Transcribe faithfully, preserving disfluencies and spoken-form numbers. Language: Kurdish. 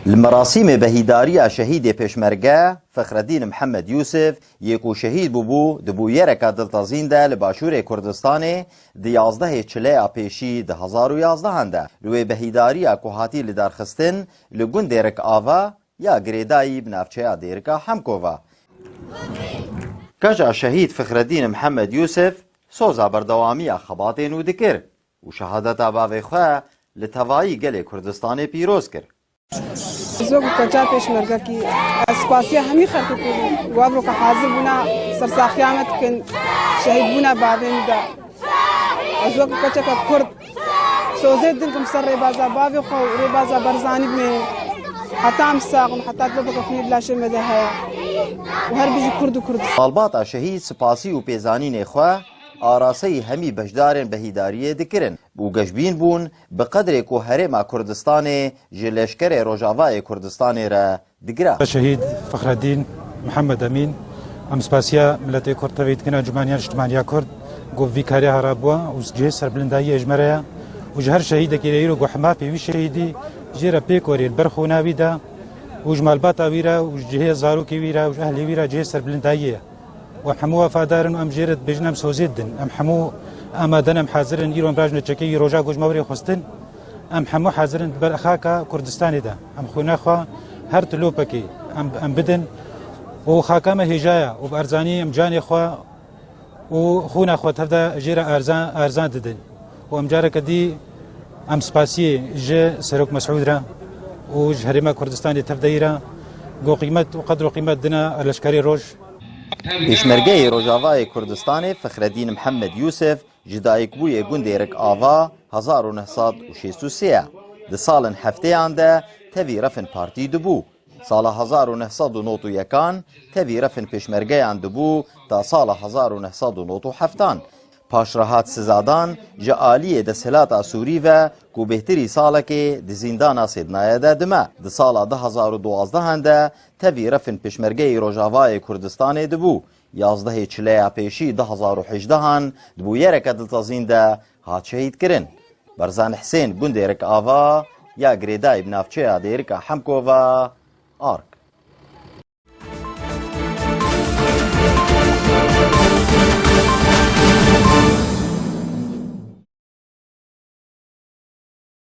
Li merasîmê behîdariya şehîdê pêşmerge Fexredîn Mihemed Yûsif yê ku şehîd bûbû di bûyereke diltezîn de li başûrê Kurdistanê di yazdehê çileya pêşî du hezar û yazdehan de li wê behîdariya ku hatî lidarxistin li gundê Rikava ya girêdayî bi navçeya Dêrika Hemko ve. Keça şehîd Fexredîn Mihemed Yûsif soza berdewamiya xebatê nû dikir û şehadeta bavê xwe li tevayî gelê Kurdistanê pîroz kir. Ez wek keça pêşmergekî, ez spasiya hemî xelkê Kurd im. Wek hazir bûna sersaxiya me dikin, şehîdbûna bavê min de. Ez wek keçeke Kurd, sozê din kim ser rêbaza bavê xwe û rêbaza Barzanî bimênim. Heta em sax in, heta dilopeke xwînê di laşê me de heye. Û her bijî Kurd û Kurdistan. Malbata şehîd spasî û pêzanînê xwe araseyî hemî beşdarên behîdariyê dikirin û geşbîn bûn bi qedrê ku Herêma Kurdistanê ji Leşkerê Rojavayê Kurdistanê re digira. Şehîd Fexredîn Mihemed Emîn, em spasiya miletê Kurd tevî dikine, Encûmeniya Niştimaniya Kurd, ku vî karê hera bû û cihê serbilindayiyê ji me re ye û ji her şehîdekî re îro ku hema pê wî şehîdî jê re pêk werê li ber xwîna wî de û ji malbata wî re û ji cihê zarokê wî re û ji ehlê wî re cihê serbilindayiyê ye. Û em hemû wefadar in û em jê re dibêjin, em sozê didin. Em hemû amade ne, em hazir in. Îro em rajin çekê wî roja ku ji me were xwestin. Em hemû hazir in di ber xaka Kurdistanê de. Em xwîna xwe her tilopekê em, em bidin. Û xaka me hêja ye û bi erzanî em canê xwe û xwîna xwe tevde jê re erzan, erzan didin. Û em careke dî em spasiyê ji Serok Mesûd re û ji Herêma Kurdistanê tevdeyî re ku qîmet û qedr û qîmet dine Leşkerê Roj. Pêşmergeyê Rojavayê Kurdistanê Fexredîn Mihemed Yûsif ji dayikbûyê gundê Rikava hezar û neh sed û şêst û sê ye. Di salên heftêyan de tevî refin partî dibû. Sala hezar û neh sed û nod û yekan tevî refin pêşmergeyan dibû ta sala hezar û neh sed û nod û heftan. Paşrehat sizadan ji aliyê desthilata Sûrî ve ku bêhtirî salekê di zîndana Sêdnayê de dime. Di sala du hezar û duwazdehan de tevî refin pêşmergeyê Rojavayê Kurdistanê dibû. Yazdehê çileya pêşî du hezar û hejdehan di bûyereke diltezîn de hat şehîdkirin. Berzan Hisên gundê Rikava ya girêdayî bi navçeya Dêrika Hemko ve, Ark.